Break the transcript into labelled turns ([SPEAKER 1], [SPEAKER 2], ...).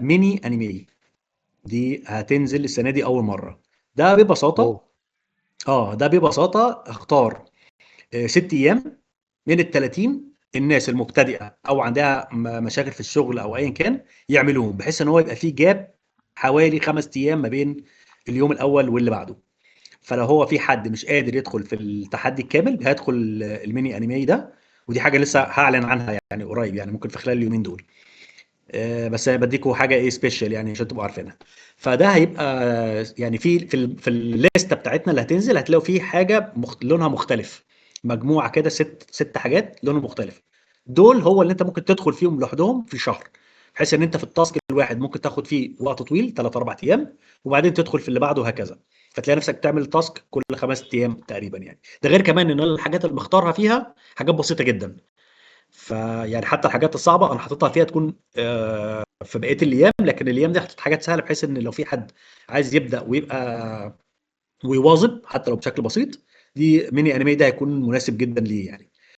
[SPEAKER 1] mini anime. دي هتنزل السنة دي اول مره. ده ببساطه،
[SPEAKER 2] اوه.
[SPEAKER 1] اه ده ببساطة اختار 6 ايام من ال 30، الناس المبتدئه او عندها مشاكل في الشغل او ايا كان يعملوهم، بحيث ان هو يبقى فيه gap حوالي 5 ايام ما بين اليوم الاول واللي بعده. فلو هو في حد مش قادر يدخل في التحدي الكامل هيدخل ال mini anime ده. ودي حاجة لسه هعلن عنها يعني قريب، يعني ممكن في خلال اليومين دول. بس انا بديكوا حاجة ايه special يعني عشان تبقوا عارفينها. فده هيبقى يعني في الليستة بتاعتنا اللي هتنزل، هتلاقوا في حاجة لونها مختلف، مجموعة كده ست حاجات لونهم مختلف. دول هو اللي انت ممكن تدخل فيهم لوحدهم في شهر، بحيث ان انت في ال task الواحد ممكن تاخد فيه وقت طويل 3 4 ايام، وبعدين تدخل في اللي بعده وهكذا. فتلاقي نفسك تعمل task كل 5 ايام تقريبا يعني. ده غير كمان ان انا الحاجات اللي مختارها فيها حاجات بسيطة جدا، فيعني حتى الحاجات الصعبة انا حاططها فيها تكون في بقية الايام، لكن الايام دي حطيت حاجات سهلة بحيث ان لو في حد عايز يبدا ويبقى ويواظب حتى لو بشكل بسيط، دي mini anime ده هيكون مناسب جدا ليه يعني.